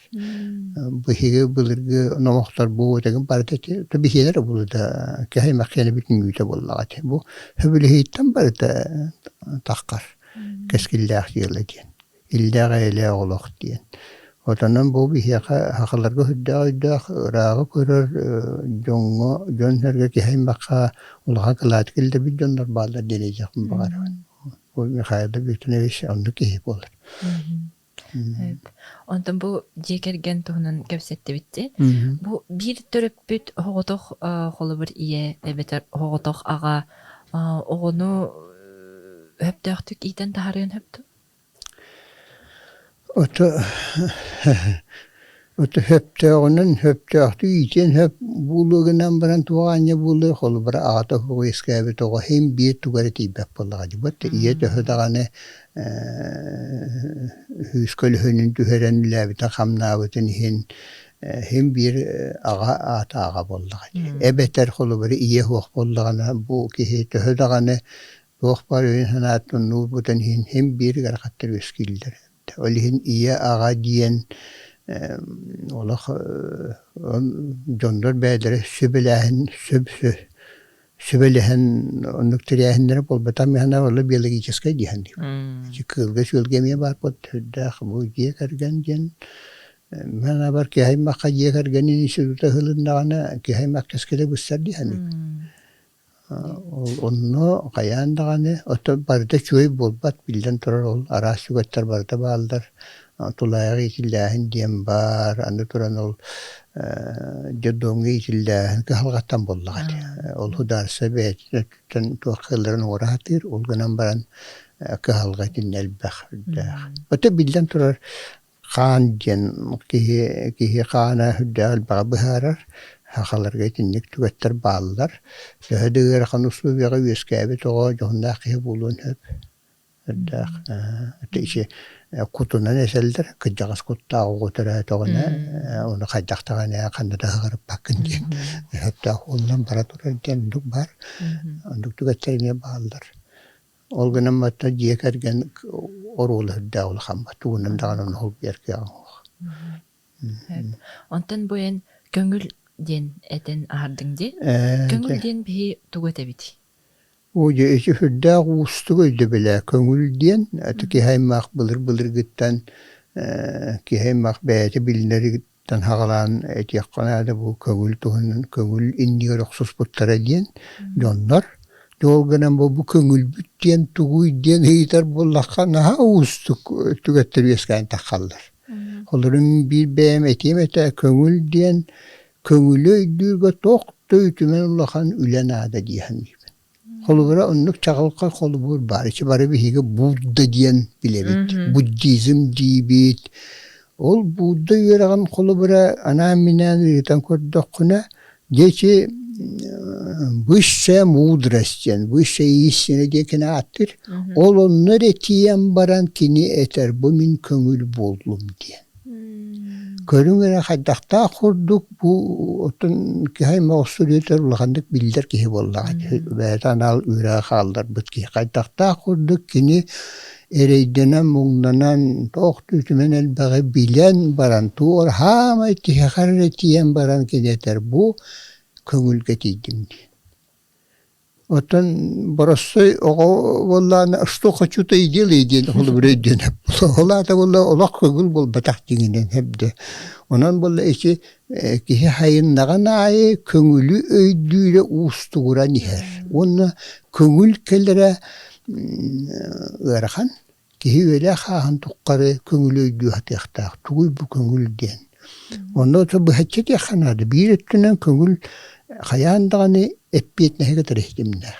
Биһиги былыргы номохтор бу этигин барыта ити биһиэлэр булута киһи аймах бүтүннүүтэ буоллаҕа ити. Бу сөбүлэһииттэн барыта таххар кэскиллээх дьыала диэн. Иллээх-эйэлээх олох диэн. Отонон бу биһиэхэ сахаларга сүрдээх өйдөөх, ырааҕы көрөр дьоҥҥо, дьон-сэргэ киһи аймахха улахан кылааты киллэрбит дьоннор бааллар диэн этиэхпин баҕарабын. Бу Михаил Викторович оннук киһи буолар. Онтон бу дьиэ кэргэн туһунан кэпсэттибит дии. Бу биир төрөппүт оҕотох холобур ийэ эбэтэр оҕотох аҕа оҕону өптөөхтүк иитэн таһаарыан сөп дуо? Ото ото сөптөөҕүнэн сөптөөхтүк иитиэн сөп буолуо гынан баран туох аанньа буолуой холобура аҕата оһоҕу үөскээбит оҕо иһин биир тугу эрэ тиийбэт буоллаҕа дии бу ийэ төһө даҕаны үһүс көлөһүнүн түһэрэн үлээбитин-хамнаабытын иһин иһин биир аҕа аата аҕа буоллаҕа дии эбэтэр холобура ийэ суох буоллаҕына бу киһи төһө даҕаны Туох баар өйүн-санаатын уурбутун иһин син биир ыарахаттар үөскүүллэр. Ол иһин ийэ-аҕа диэн олох дьоннор бэйэлэрэ сүбэлээһин сүбэлэһэн оннук тэрээһиннэрэ буолбатах миэхэ ол биологическай дии саныыбын. Ити кыылга-сүөлгэ эмиэ баар буолта сүрдээх бу дьиэ кэргэн диэн мин санаабар киһи аймахха дьиэ кэргэнин института ыһылыннаҕына киһи аймах кэскилэ быстар дии саныыбын. Ол онно хайаан даҕаны оттон барыта үчүгэй буолбат, биллэн турар ол араас сүгэттэр барыта бааллар. Тулаайах иитиллээһин диэн баар, аны туран ол детдомҥа иитиллээһин кыһалҕаттан буоллаҕа ити. Ол судаарыстыба бэйэтин өттүттэн туох кыалларын оҥоро сатыыр, ол гынан баран кыһалҕа итиннэ элбэх үрдээх. Оттон биллэн турар Хаан диэн киһи киһи хаана сүрдээх элбэҕи быһаарар. Сахаларга итинник түгэттэр бааллар. Төһө да ыарахан условияҕа үөскээбит оҕо дьоһуннаах киһи буолуон сөп. Үрдээх ити Кутунан эсэллэр, кырдьаҕас куттаах оҕо төрөөтөҕүнэ, ону хайдах даҕаны ханна да ыһыгырыппаккын диэн сөптөөх уолунан бара турар диэн оннук баар. Оннук түгэттэр эмиэ бааллар. Ол гынан баран дьиэ кэргэн оруола үрдээх улахан тугунан даҕаны ону холбуйар кыаҕыҥ суох. Онтон бу эн көҥүл диэн этэн аһардыҥ дии. Көҥүл диэн биһи тугу этэбитий? Оо дьэ ити сүрдээх уустук өйдөбүлэ көҥүл диэн ити киһи аймах былыр-былыргыттан киһи аймах бэйэтэ билинэриттэн саҕалаан этиэххэ наада бу көҥүл туһунан көҥүл иннигэр охсуспуттара диэн дьоннор. Дьэ ол гынан бу бу көҥүлбүт диэн тугуй диэн ыйытар буоллахха наһаа уустук түгэттэр үөскээн таххаллар. Холобурун биир бэйэм этиэм этэ көҥүл диэн көҥүлү өйдүүргэ туох да үтүмэн улахан үлэ наада дии саныыбын. Холобура оннук чаҕылхай холобур баар. Ити бары биһиги Будда диэн билэбит. Буддизм диибит. Ол Будда үөрэҕин холобура анаан-минээн ыытан көрдөххүнэ, дьэ ити высшая мудрость диэн, высшая истина диэн кини ааттыыр. Ол онно эрэ тиийэн баран кини этэр бу мин көҥүл буоллум диэн. Көрүҥ эрэ хайдахтаах курдук бу оттон киһи аймах остуоруйатыгар улаханнык биллэр киһи буоллаҕа бэйэтэ анал үөрэҕи хаалларбыт киһи хайдахтаах курдук кини эрэйдэнэн муҥнанан туох да үтүмэн элбэҕи билэн баран туор хаамай тиһэхэр эрэ тиийэн баран кини этэр бу көҥүлгэ тиийдим диэн. Оттон боростуой оҕо буоллаҕына что хочу, то и делаю диэн холобура өйдүөн сөп. Ол аата буолла олох көҥүл буолбатах дьиҥинэн сөп Онон буолла ити киһи хайыннаҕын аайы көҥүлү өйдүүрэ уустугуран иһэр. Уонна көҥүл кэлэрэ ыарахан. Киһи үөлээх ааһын туххары көҥүлү өйдүү сатыахтаах. Тугуй бу көҥүл диэн. Онно быһаччы этиэххэ наада. Биир өттүнэн көҥүл хайаан даҕаны эппиэтинэһи кытары ситимнээх.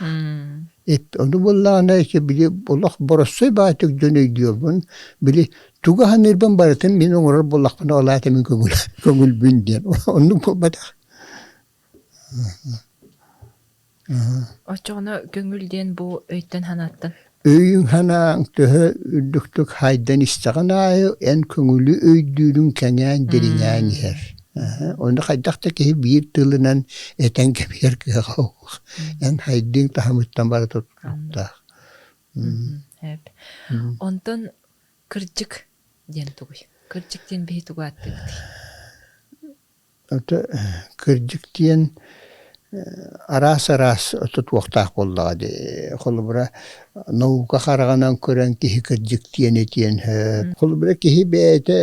Ону буоллаҕына ити били олох боростуой баайтык дьон өйдүөбүн, били тугу аһыныырбын барытын мин оҥорор буоллахпына ол аата мин көҥүл көҥүлбүн диэн. Оннук буолбатах. Оччоҕуна көҥүл диэн бу өйтөн-санааттан Өйүҥ-санааҥ төһө үрдүктүк хайдан истэҕин аайы эн көҥүлү өйдүүрүҥ кэҥээн, дириҥээн иһэр. Ону хайдах да киһи биир тылынан этэн кэбиһэр кыаҕа суох. Эн хайдыыҥ таһымыттан бара тутулуктаах. Онтон кырдьык диэн тугуй? Кырдьык диэн биһи тугу ааттыыбытый? Ото кырдьык диэн араас-араас тутуохтаах буоллаҕа дии. Холобура, наука хараҕынан көрөн киһи кырдьык диэн этиэн сөп. Холобура, киһи бэйэтэ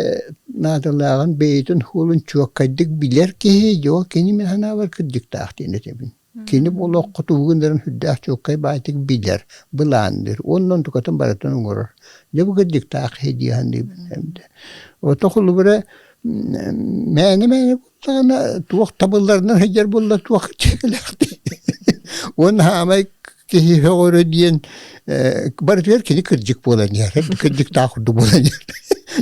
наадалааҕын бэйэтин суолун чуоккайдык билэр киһи, дьэ кини мин санаабар кырдьыктаах диэн этэбин. Кини бу олоххо тугун эрэн сүрдээх чуолкай баайтык билэр, былаанныыр уонна онтукатын барытын оҥорор. Дьэ бу кырдьыктаах киһи дии саныыбын эмдэ. Ото холобура мээнэ-мээнэ буоллаҕына туох табылларынан сылдьар буолла туох дьиэлээхтий. Уонна хаамай киһи сөҕөрө диэн барытыгар кини кырдьык буолан иһэр. Кырдьыктаах курдук буолан иһэр.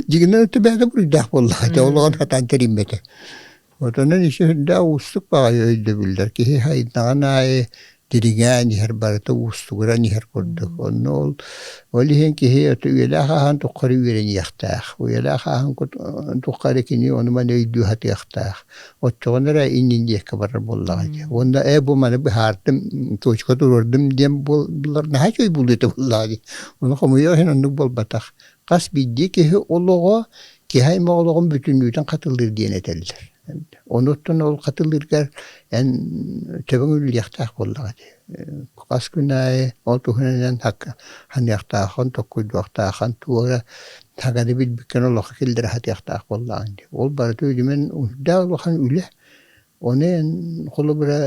Дьиҥинэн өттө бэйэтэ буруйдаах буоллаҕа. Дьэ олоҕун сатаан тэриммэтэ. Отонун ити сүрдээх уустук баҕайы өйдөбүллэр. Киһи хайдаҕын аайы дириҥээн иһэр, барыта уустугуран иһэр курдук. Онно ол ол иһин киһи үйэлээх ааһан тухары үөрэниэхтээх. Үйэлээх ааһан тухары кини ону-маны өйдүү сатыахтаах. Оччоҕуна эрэ иннин диэки барар буоллаҕа дии. Уонна ээ бу маны быһаардым, точка туруордум диэн буоллар наһаа үчүгэй буолуо этэ буоллаҕа дии. Ону хомуйуох иһин оннук буолбатах. Хас биирдии киһи олоҕо киһи аймах олоҕун бүтүннүүтүн хатылыыр диэн этэллэр. Онуттан ол хатылыыргар эн төбөҥ үллүөхтээх буоллаҕа дии. Хас күн аайы ол туһунан эн ханыахтааххын, токкуйдуохтааххын, туора саҥаны билбиккин олоххо киллэрэ сатыахтаах буоллаҕыҥ дии. Ол барыта үтүмэн үрдээх улахан үлэ. Ону эн холобура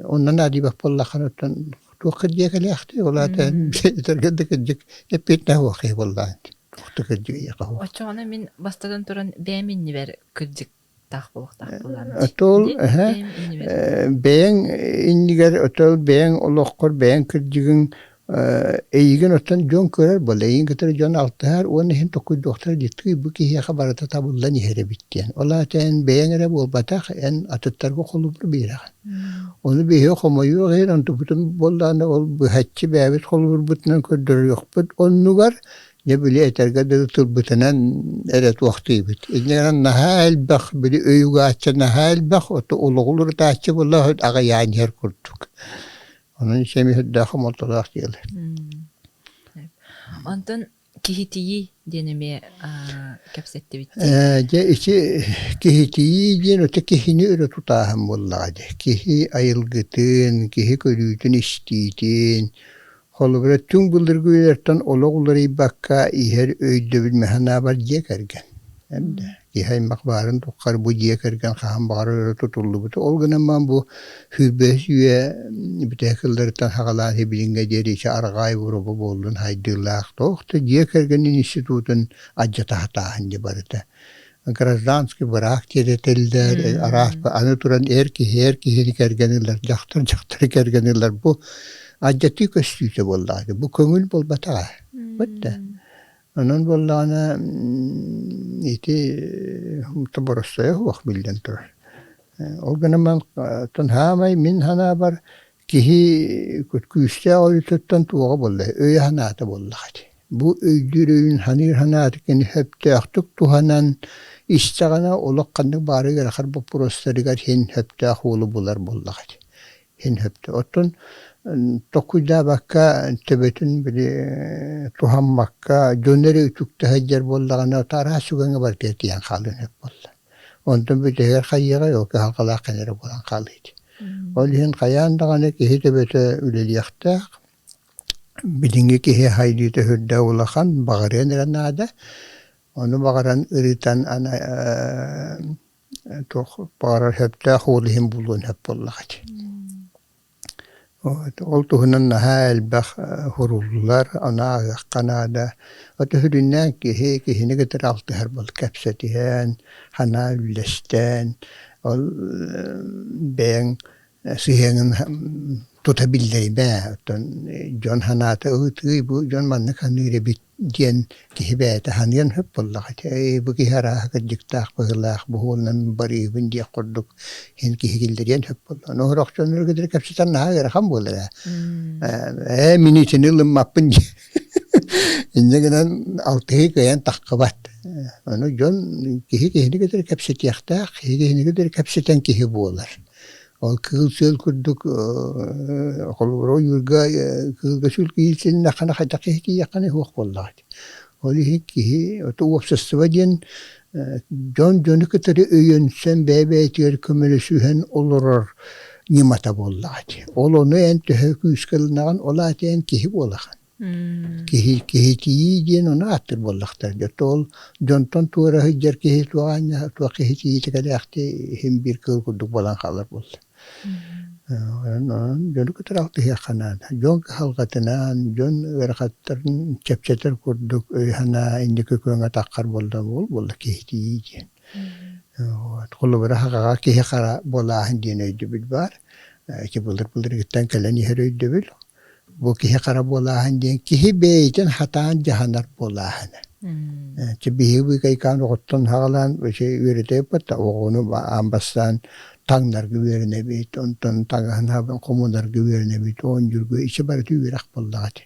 онно наадыйбат буоллаххына оттон туох кырдьыга кэлээхтий? Ол аата эн этэргэ да кырдьык эппиэтинэһэ суох киһи буоллаҕыҥ дии. Туох да кырдьыга эйиэхэ суох. Оччоҕуна мин бастатан туран бэйэм иннибэр кырдьыктаах буолуохтаах буолаам дии. Отол Дии? эһэ Бэйэм иннибэр. Бэйэҥ иннигэр отол бэйэҥ олоххор бэйэҥ кырдьыгыҥ Эйигин оттон дьон көрөр буолла, эйигин кытары дьон алтыһар уонна иһин токуйдуохтара дии, тыый бу киһиэхэ барыта табыллан иһэр эбит диэн. Ол аата эн бэйэҥ эрэ буолбатах, эн атыттарга холобур биэрэҕин. Ону биһиги хомойуох иһин онтубутун буоллаҕына ол быһаччы бэйэбит холобурбутунан көрдөрүөхпүт оннугар Дьэ били этэргэ дылы тылбытынан эрэ туохтуйбут. Инньэ гынан наһаа элбэх били өй угааччы наһаа элбэх, ото олоҕу уларытааччы буолла аҕыйаан иһэр курдук. Онон сэмиһирдээх хомолтолоох дьыала. Онтон киһитийии диэн эмиэ кэпсэттибит. Дьэ ити киһитийии диэн ото киһини өрө тутааһын буоллаҕа дии. Киһи айылгытын, киһи көрүүтүн-истиитин, Холобура, түҥ былыргы үйэлэртэн олох уларыйбакка иһэр өйдөбүл мэхэ дьиэ кэргэн. Киһи аймах баарын тухары бу дьиэ кэргэн хаһан баҕарар өрө тутуллубута. Ол гынан баран бу сүүрбэһис үйэ бүтэһик сылларыттан саҕалаан сибилиҥҥэ диэри ити арҕаа Европа буоллун хайдыылаах туох да дьиэ кэргэн институтун алдьата сатааһын дьэ барыта. Гражданский быраак диэтэтэллэр, араас аны туран эр киһи эр киһини кэргэн ылар, дьахтар дьахтары кэргэн ылар. Бу алдьатыы көстүүтэ буоллаҕа. Бу көҥүл буолбатаҕа. Бытта. Онон буоллаҕына ити тобороссойо суох биллэн турар. Ол гынан баран хаамай мин санаабар киһи күүстээх ойуутуттан туоҕа буолла, өйө санаата буоллаҕа ити. Бу өйдүүр өйүн саныыр санаата кини сөптөөхтүк туһанан истэҕинэ олох ханнык баары ыарахан боппуруостарыгар син сөптөөх уолу булар буоллаҕа ити. Син сөптөөх. Оттон токуйдаабакка төбөтүн били туһаммакка дьон эрэ үтүктэ сылдьар буоллаҕына араас түгэҥҥэ барытыгар тиийэн хаалыан сөп буолла. Онтон бүтэһигэр хайыаҕай ол кыһалҕалаах кэнэрэ буолан хаалыы ити. Ол иһин хайаан даҕаны киһи төбөтө үлэлиэхтээх. Билиҥҥи киһи хайдыыта сүрдээх улахан, баҕарыан эрэ наада. Ону баҕаран ырытан аны туох баҕарар сөптөөх уол иһин булуон сөп буоллаҕа ити. Ол туһунан наһаа элбэх суруллар, ону ааҕыахха наада. Ото сүрүннээн киһи киһини кытары алтыһар буол кэпсэтиһэн, санаа үллэстэн, ол бэйэҥ сыһыаҥын тута биллэримэ. Оттон дьон санаата ытыый бу дьон маннык саныыр эбит диэн киһи бэйэтэ саныан сөп буоллаҕа ити. Ээ бу киһи арааһа кырдьыктаах быһыылаах, бу уолунан барыыбын диэх курдук иһин киһи киллэриэн сөп буолла. Ону сорох дьоннору кытары кэпсэтэн наһаа ыарахан буолар ээ. Ээ мин итини ылыммаппын дии. Инньэ гынан алтыһыы кыайан таххыбат. Ону дьон киһи киһини кытары кэпсэтиэхтээх, киһи киһини кытары кэпсэтэн киһи буолар. Ол кыыл-сүөл курдук холобура ойуурга кыылга сүл киирсиннэххинэ хайдах киһи тиийиэххинэ суох буоллаҕа дии. Ол иһин киһи ото уопсастыба диэн дьон дьону кытары өйөнсөн бэйэ-бэйэтигэр көмөлөсүһэн олорор ньымата буоллаҕа дии. Ол ону эн төһө күүскэ ылынаҕын, ол аата эн киһи буолаҕын. Киһи киһитийии диэн ону ааттыыр буоллахтара. Дьэ ол дьонтон туора сылдьар киһи туох аанньа туох киһитийиитэ кэлээхтии иһин биир кыыл курдук буолан хаалар буолла. Онон дьону кытары алтыһыахха наада. Дьон кыһалҕатынан, дьон ыарахаттарын чэпчэтэр курдук өй-санаа инники күөҥҥэ таххар буолла ол буолла киһитийии диэн. Вот. Холобура хаҕаҕа киһи хара буолааһын диэн өйдөбүл баар. Ити былыр-былыргыттан кэлэн иһэр өйдөбүл. Бу киһи хара буолааһын диэн киһи бэйэтин хатаан дьаһанар буолааһына. Чи биһиги быыкайкаан оҕоттон хаҕалаан үөрэтэ оҕону аан бастаан таҥнарга үөрэнэбит, онтон таҥаһын хомунарга үөрэнэбит, оонньуурга ичи барыта үөрэх буоллаҕа ити.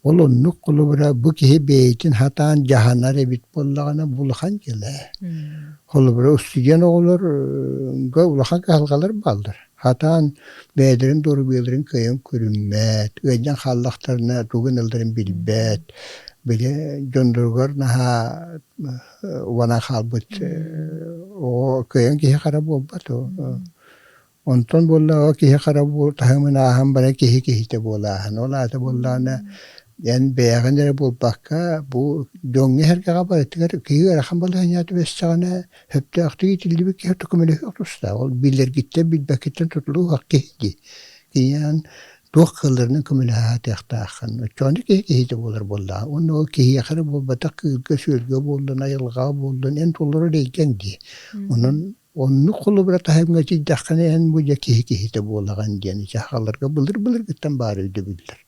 Ол оннук холобура бу киһи бэйэтин хатаан дьаһанар эбит буоллаҕына бу улахан дьыала. Холобура устудьуон оҕолорго улахан кыһалҕалар бааллар. Хатаан бэйэлэрин доруобуйаларын кыайан көрүммэт, ыалдьан хааллахтарына тугу гыналларын билбэт, били дьонноругар наһаа убанан хаалбыт оҕо кыайан киһи хара буолбат. Онтон буоллаҕа киһи хара таһымын ааһан баран киһи киһитэ буолааһын. Ол аата буоллаҕына эн бэйэҕин эрэ буолбакка, бу дьоҥҥо-сэргэҕэ барытыгар киһи ыарахан балаһыанньаҕа түбэстэҕинэ Сөптөөхтүк иитиллибит киһи көмөлөһүөх тустаах. Ол билэргиттэн, билбэккиттэн тутулук киһи дии. Киниэн туох кыалларынан көмөлөһө сатыахтааххын. Оччоҕуна киһи киһитэ буолар буоллаҕа. Уонна ол киһиэхэ эрэ буолбатах, кыылга-сүөлгэ буоллун, айылҕаҕа буоллун, эн толору эйгэҥ дии. Онон оннук холобура таһымҥа тиийдэххинэ эн бу дьэ киһи киһитэ буолаҕын диэн ити сахаларга былыр-былыргыттан баар өйдөбүллэр.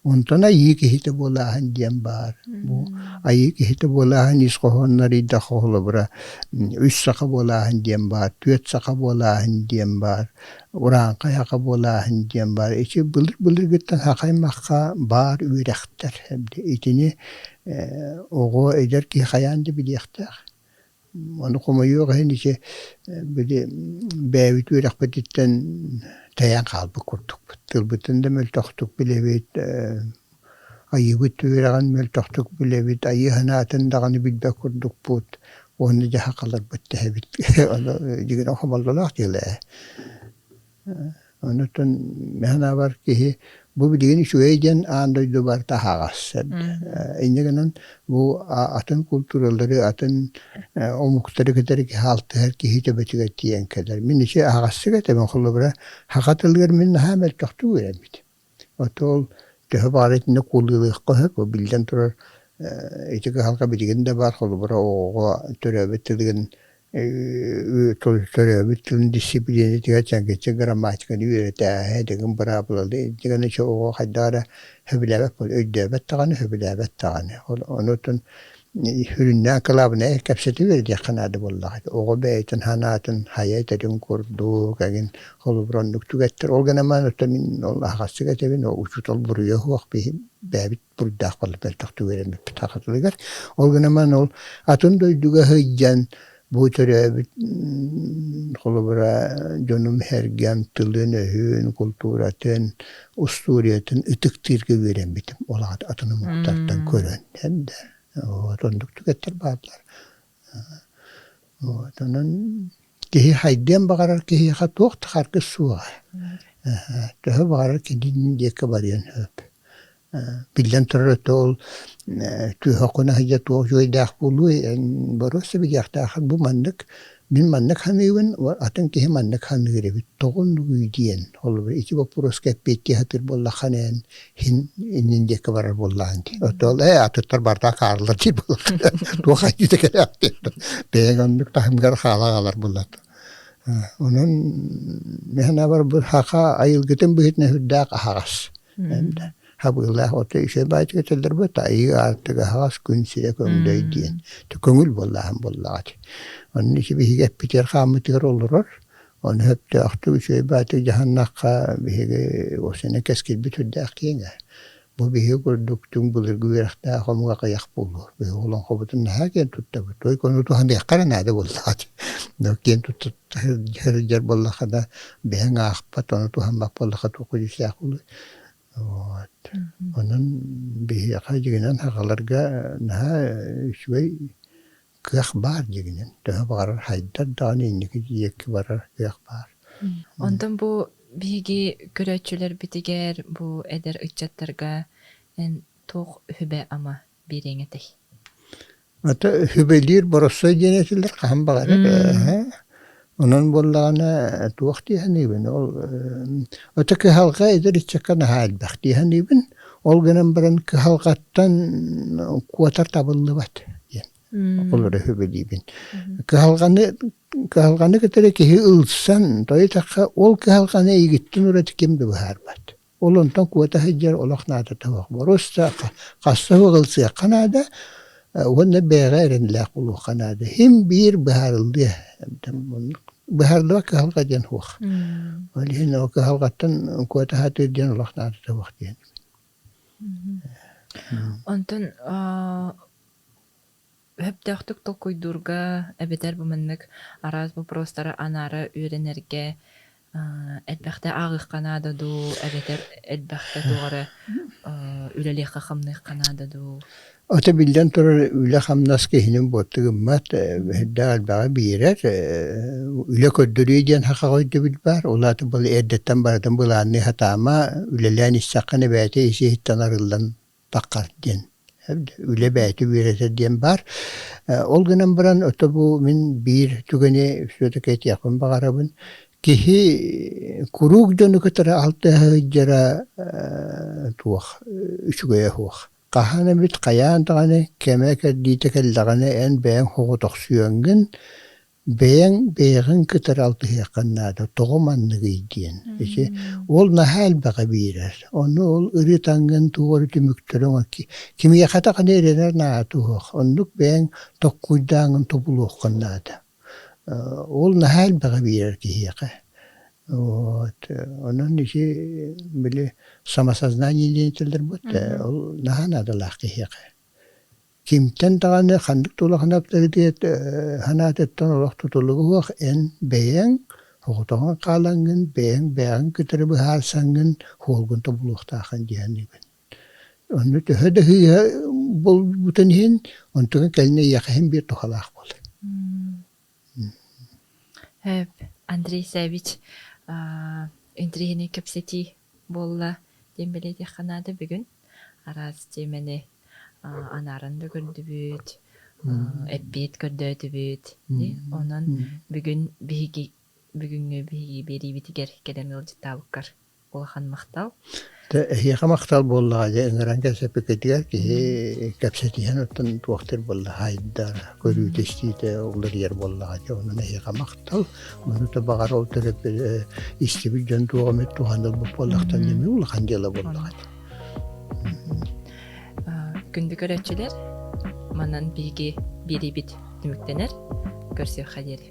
Онтон айыы киһитэ буолааһын диэн баар. Бу айыы киһитэ буолааһын ис хоһооннор холобура үс саха буолааһын диэн баар, түөрт саха буолааһын диэн баар, урааҥхай саха буолааһын диэн баар. Ити былыр-былыргыттан саха аймахха баар үөрэхтэр. Итини оҕо эдэр киһи хайаан да билиэхтээх. Ону хомойуох иһин ити били бэйэбит үөрэхпититтэн тэйэн хаалбыт курдукпут. Тылбытын да мөлтөхтүк билэбит, айыыбыт үөрэҕин мөлтөхтүк билэбит, айыы санаатын даҕаны билбэт курдукпут уонна дьэ сахаларбыт дэһэбит. Ону дьиҥинэн хомоллолоох дьыала ээ. Онтон мин санаабар киһи бу билигин үчүгэй диэн аан дойду барыта аһаҕас. Инньэ гынан бу атын культуралары, атын омуктары кытары киһи алтыһар киһи төбөтүгэр тиийэн кэлэр. Мин ити аһаҕастык этэбин, холобура, саха тылыгар мин наһаа мөлтөхтүк үөрэммитим. Ото ол төһө баҕар итиннэ кууллуохха сөп, биллэн турар ити кыһалҕа билигин да баар, холобура, оҕоҕо төрөөбүт тылыгын төрөөбүт тылын дьиссипилиинэтигэр чэҥкиччи грамматиканы үөрэтээһи, дэгин быраабылалы дигэн ичи оҕо хайдах эрэ сөбүлээбэт буол өйдөөбөт даҕаны, сөбүлээбэт даҕаны. Онутун сүрүннээн кылаабынай кэпсэтии үөрэтиэххэ наада буоллаҕа. Оҕо бэйэтин санаатын хайа этэрин курдук эҥин холобур оннук түгэттэр. Ол гынан баран оттон мин ол аһаҕастык этэбин, учуутал буруйа суох биһи бэйэбит буруйдаах буолла мөлтөхтүк үөрэммиппит саха тылыгар. Ол гынан баран ол атын дойдуга сылдьан бу төрөөбүт холобура дьонум сэргэм тылын-өһүн, култууратын, устуоруйатын ытыктыырга үөрэммитим. Ол аата атын омуктартан көрөн да вот оннук түгэттэр бааллар. Вот онон киһи хайдыан баҕарар киһиэхэ туох да харгыс суоҕа. Төһө баҕарар кинини диэки барыан сөп. Биллэн турар өттө ол түһэххинэ сылдьа туох үчүгэйдээх буолуой боруоста билиэхтээххин бу маннык мин маннык саныыбын атын киһи маннык саныыр эбит тоҕо оннугуй диэн холобур ити боппуруоска эппиэттии сатыыр буоллаххына эн иһин иннин диэки барар буоллаҕыҥ дии оттон ээ атыттар барыта акаарылар диир буоллаххына туох айдыыта кэлээхтиэ бэйэҥ оннук таһымгар хаала хаалар буоллар онон мин санаабар бу саха айылгытын быһыытынан сүрдээх аһаҕас Хабыылаах ото үчүгэй баайдык этэллэр буо айыы аартыга аһаҕас күн сирэ көҥдөй диэн көҥүл буоллааһын буоллаҕа ити. Онно ити биһиги эппитигэр хааммытыгар олорор. Ону сөптөөхтүк үчүгэй баайдык дьаһаннахха биһиги осенэ кэскилбит үрдээх киэҥ ээ. Бу биһиги курдук түҥ былыргы үөрэхтээх омук аҕыйах буолуо. Биһиги олоҥхобутун наһаа киэн туттабыт. Той кону туһаныахха эрэ наада буоллаҕа ити. Киэн тутта сылдьар буоллаххына бэйэҥ аахпат, ону туһаммат буоллахха туох көдьүүстээх буолуой. Вот. Онон биһиэхэ дьиҥинэн сахаларга наһаа үчүгэй кыах баар дьиҥинэн. Төһө баҕарар хайдар даҕаны инники диэки барар кыах баар. Онтон бу биһиги көрөөччүлэрбитигэр, бу эдэр ыччаттарга эн туох сүбэ-ама биэриэҥ этэй? Ата сүбэлиир боростуой диэн этиллэр хаһан баҕарар. Онон буоллаҕына туох дии саныыбын ол ото кыһалҕа эдэр ыччакка наһаа элбэх дии саныыбын. Ол гынан баран кыһалҕаттан куотар табыллыбат диэн олору сүбэлиибин. Кыһалҕаны кыһалҕаны кытары киһи ылсан тойутахха ол кыһалҕаны эйигиттэн ураты ким да быһаарбат. Ол онтон куота сылдьар олох наадата суох. Боруоста хасса суох ылсыахха наада уонна бэйэҕэ эрэнилээх буолуохха наада. Син биир быһаарыллыа. Быһаарыллыбат кыһалҕа диэн суох. Ол иһин ол кыһалҕаттан куота сатыыр диэн олох наадата суох диэн. Онтон Өптөөхтүк толкуйдуурга эбэтэр бу маннык араас боппуруостары анаара үөрэнэргэ элбэхтэ ааҕыахха наада дуу, эбэтэр элбэхтэ туох эрэ үлэлиэххэ-хамныахха наада дуу? Ата биллэн турар үлэ-хамнас киһини буотта гыммат, элбэҕи элбэҕи биэрэр. Үлэ көрдөрүү диэн сахаҕа өйдөбүл баар. Ол аата был эрдэттэн барытын былаанныы сатаама, үлэлээн истэххинэ бэйэтэ ис-иһиттэн арыллан таххар диэн үлэ бэйэтэ үөрэтэр диэн баар. Ол гынан баран ото бу мин биир түгэни все-таки этиэхпин баҕарабын. Киһи куруук дьону кытары алтыһа сылдьара туох үчүгэйэ суох. Хаһан эмит хайаан даҕаны кэмэ кэрдиитэ кэллэҕинэ эн бэйэҥ соҕотохсуйаҥҥын. Бэйэҥ бэйэҕин кытары алтыһыаххын наада, тоҕо манныгый диэн. Ити ол наһаа элбэҕи биэрэр. Ону ол ырытаҥҥын туох эрэ түмүктэрэ кимиэхэ даҕаны эрэнэр наада суох. Оннук бэйэҥ токкуйдааҥҥын тобулуоххун наада. Ол наһаа элбэҕи биэрэр киһиэхэ. Вот. Онон ити били самосознание диэн этэллэр буолла, ол наһаа наадалаах киһиэхэ. Кимтэн даҕаны ханнык да улахан авторитет санаатыттан олох тутулуга суох эн бэйэҥ оҕотоҕун хаалаҥҥын, бэйэҥ бэйэҕин кытары быһаарсаҥҥын суолгун тобулуохтааххын диэххин Онно төһө да сыыһа буолбутун иһин, онтугун кэлин эйиэхэ иһин биир туһалаах буолар. Сөп. Андрей Саввич, интэриэһинэй кэпсэтии буолла диэн бэлиэтиэххэ наада бүгүн. Араас тиэмэни анааран да көрдүбүт, эппиэт көрдөөтүбүт. Онон бүгүн биһиги бүгүҥҥү биһиги биэриибитигэр кэлэн ыалдьыттаабыккар улахан махтал. Эһиэхэ махтал буоллаҕа дьэ ыҥыран кэпсэппиккитигэр киһи кэпсэтиһэн оттон туохтар буолла хайдар көрүүтэ истиитэ уларыйар буоллаҕа дьэ онон эһиэхэ махтал ону да баҕар ол төрөппүт истибит дьон туох эмит туһанылбыт буоллахтан эмиэ улахан дьыала буоллаҕа Күндү көрөөччүлэр, манан биһиги биэриибит түмүктэнэр. Көрсүөххэ диэри.